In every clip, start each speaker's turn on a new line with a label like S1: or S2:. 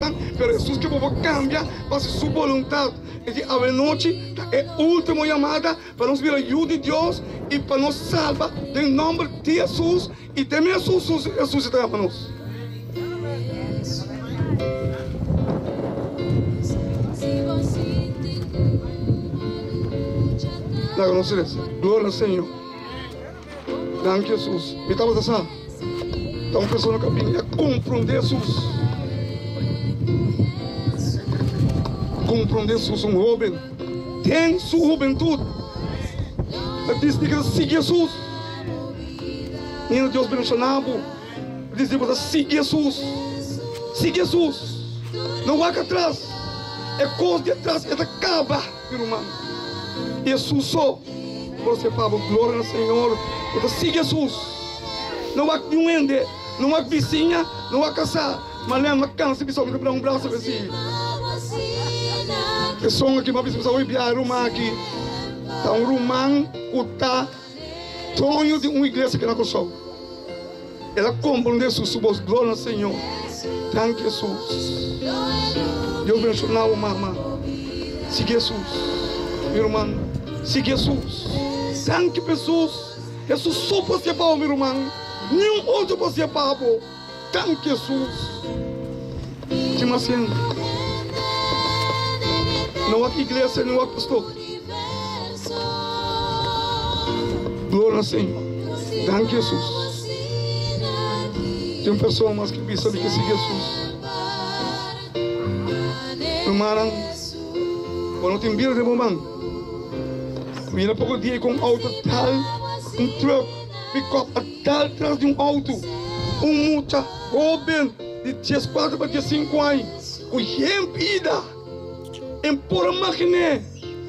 S1: Pero Hesus ke bo por kambia pa hasi su boluntat. E di awenochi ta e ultimo yamada pa nos bira yu di Dios i pa nos salba den nòmber di Hesus i den mes Hesus Hesus ta yama nos. Laga nos resa. Gloria na Señor. Danki Hesus. Mi tabata sa ta un persona ku a bini a komprondé Hesus. Komprondé Hesus, un hóben den su hubentut ta disidi ku ta sigui Hesus. Mira Dios bendishoná bo. Disidi ku ta sigui Hesus. Sigui Hesus. No wak atras. E kos di atras e ta kaba. Mi ruman, Hesus so por sepa bo. Gloria na Señor. Bo ta sigui Hesus. No wak niun hende, no wak bisiña, no wak kasá. Ma lem a kansa bisa mi ta bira un brasa besi. E son aki m'a bisa bisa hoy bia e ruman aki ta un ruman ku ta doño di un iglesia aki na Kòrsou. El a komprondé Hesus su bos. Gloria na Señor. Danki Hesus. Dios bendiciona bo mama. Sigui Hesus. Mi ruman, sigui Hesus. Danki pa Hesus. Hesus so por hacié pa bo mi ruman. Niun otro por hacié pa bo. Danki Hesus. Tin mas hende. No wak iglesia ni wak pastor. Gloria na Señor. Danki Hesus. Tin un persona mas ki bisa mi ke sigui Hesus. Rumannan, bo no tin bida den bo man. Mira poko dia ku un auto dal un truck pick-up a dal tras di un auto. Un mucha hoben di dieskuater pa diesinku aña ku yen bida. En por imaginé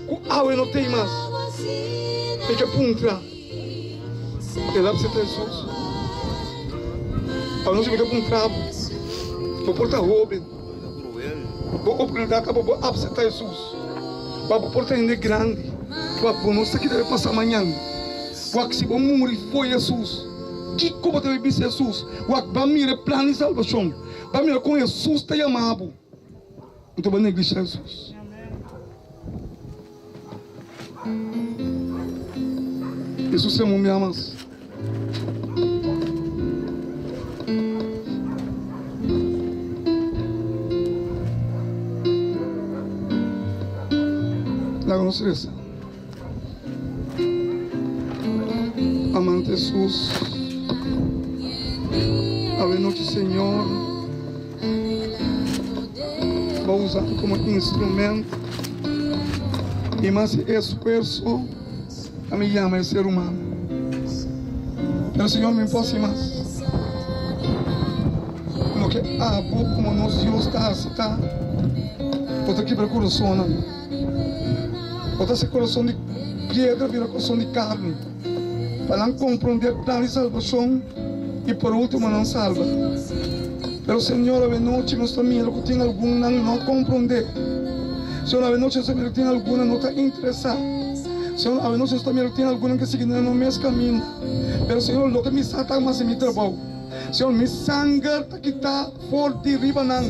S1: ku awe no tei mas. Mi ke puntra, El a bisita Hesus? Anochi mi ke puntra bo, bo por ta hoben, bo oportunidat ta pa bo apseptá Hesus, ma bo por ta hende grandi, wak bo no sa ki ta bai pasa mañan, wak si bo muri fo'i Hesus, kiko bo ta bai bisa Hesus? Wak ba mira e plan di salbashon, ba mira kon Hesus ta yama bo. Bo ta bai neglisha Hesus. Hesus yama un bia mas. Laga nos resa. Amante Hesus, awe nochi Señor bo usa mi como instrumento y mas esfuerzo pa mi yama e ser humano. Pero Señor mi por haci mas. Loke abo como nos Dios ta haci ta bo ta kibra corazonnan. Bo ta hasi kurason di piedra bira kurason di karni, pa nan komprondé plan di salbashon i por ultimo nan salba. Pero Señor, awenochi nos ta mira ku tin algun nan no a komprondé. Señor, awenochi nos ta mira ku tin algun nan no ta interesá. Señor, awenochi nos ta mira ku tin algun nan ke sigui na nan mes kaminda. Pero Señor, loke mi sa ta mas di mi trabou. Señor, mi sanger ta kitá for di riba nan.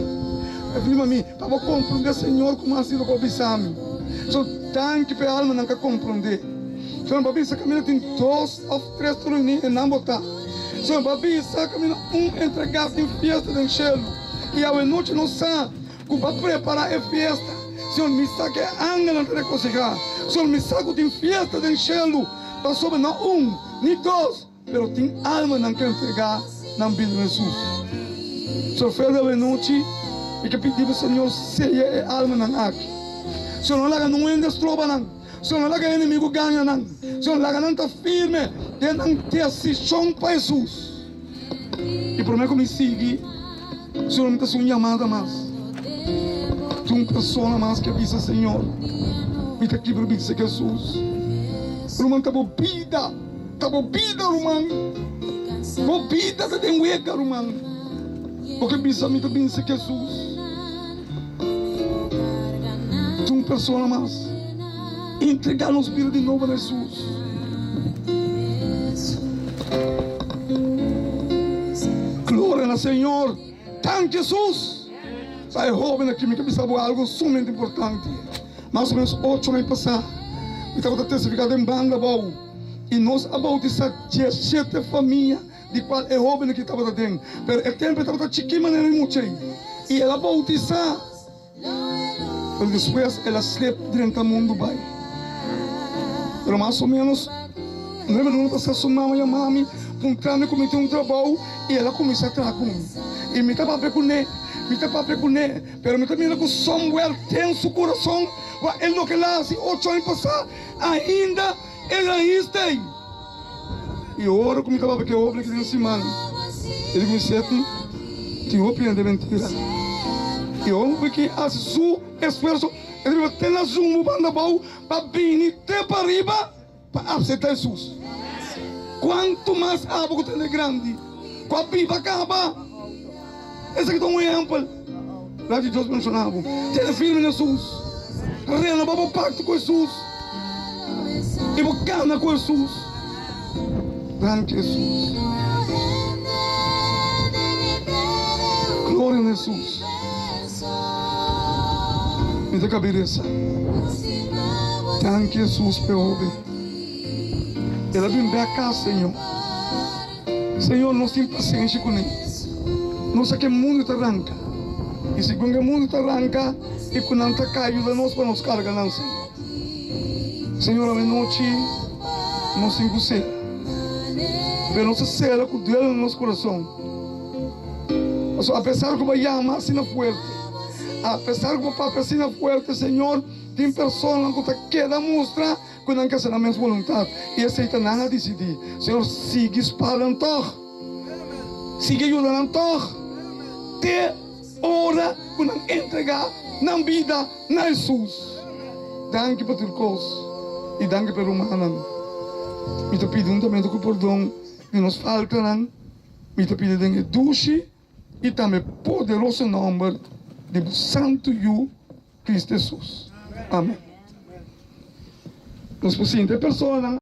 S1: Riba mi, pa bo komprondé, Señor, ku mas di loke bo bisa mi. So, danki pa e almanan ku a komprondé. Señor, bo a bisa kaminda tin dos òf tres ta reuní, einan bo ta. Señor, bo a bisa kaminda un entregá tin fiesta den shelu, i awenochi nos sa ku bo a prepará e fiesta. Señor, mi sa ku e angelnan ta rekosihá. Señor, mi sa ku tin fiesta den shelu, pasobra no un ni dos. Pero tin almanan ke entregá nan bida na Hesus. Chofer di awenochi, mi ke pidi bo Señor seya e almanan aki. Señor no laga nun hende stroba nan. Señor no laga e enemigo gaña nan. Señor laga nan ta firme den nan desishon pa Hesus. I prome ku mi sigui, Señor mi ta hasi un yamada mas. Tin un persona mas ke bisa Señor mi ta kibra bisa ku Hesus. Ruman ta bo bida. Ta bo bida, ruman. Bo bida ta den wega, ruman. Bo ke bisa mi ta binse Jesus. Tin un persona mas. Entrega nos bida di nobo na Jesus. Gloria na Señor. Danki Jesus. Pa e hóben aki mi ta bisa bo algu sumamente importante. Mas o ménos ocho aña pasá mi tabata testifiká den banda abou i nos a boutisá dieshete famia di kual e hóben aki tabata den. Pero e tempu e tabata chikí manera mi mucha ei i el a boutisá. Pero despues el a slip drenta mundu bai. Pero mas o menos nuebe luna pasá su mama yama mi puntra mi ku mi tin un trabou i el a kuminsá traha ku mi. I mi ta papia kuné, mi ta papia kuné, pero mi ta mira ku somewhere den su kurason wak e loke el a hasi ocho aña pasá ainda e rais ta ei. I ora ku mi ta papia ku e hopi aki den siman, e di ku mi, Seti, tin hopi hende mentira. I hopi ki hasi su esfuerso, e ta biba te na zumbu banda abou pa bini te pariba pa aseptá Hesus. Kuantu mas abo ku ta hende grandi ku a biba kaba! Esaki ta un ehèmpel. Laat Dios benshoná bo. Tene firme na Hesus. Renobá bo pakto ku Hesus i bo kana ku Hesus. Danki Hesus. Gloria na Hesus. Mi ta kabi resa. Danki Hesus p'e hoben. El a bin bek kas, Señor. Señor, nos tin pasenshi kuné. Nos sa ku e mundu ta ranka, i segun ku e mundu ta ranka i ku nan ta kai, yuda nos pa nos karga nan, Señor. Señor, awenochi nos tin ku sera, pero nos ta sera ku duel na nos kurason, pasobra apesar ku bo a yama asina fuerte, apesar ku bo papia asina fuerte, Señor, tin personanan ku ta keda mustra Ku nan kasa nan mes boluntat, i esei ta nan a disidí. Señor, sigui spar nan tòg. Sigui yuda nan tòg te ora ku nan entregá nan bida na Hesus. Danki pa tur kos i danki pa e rumannan. Mi ta pidi huntamente ku pordon di nos faltanan. Mi ta pidi den e dushi i tambe poderoso nòmber di bo Santu Yu, Cristo Hesus. Amen. Nos por sinti e personanan.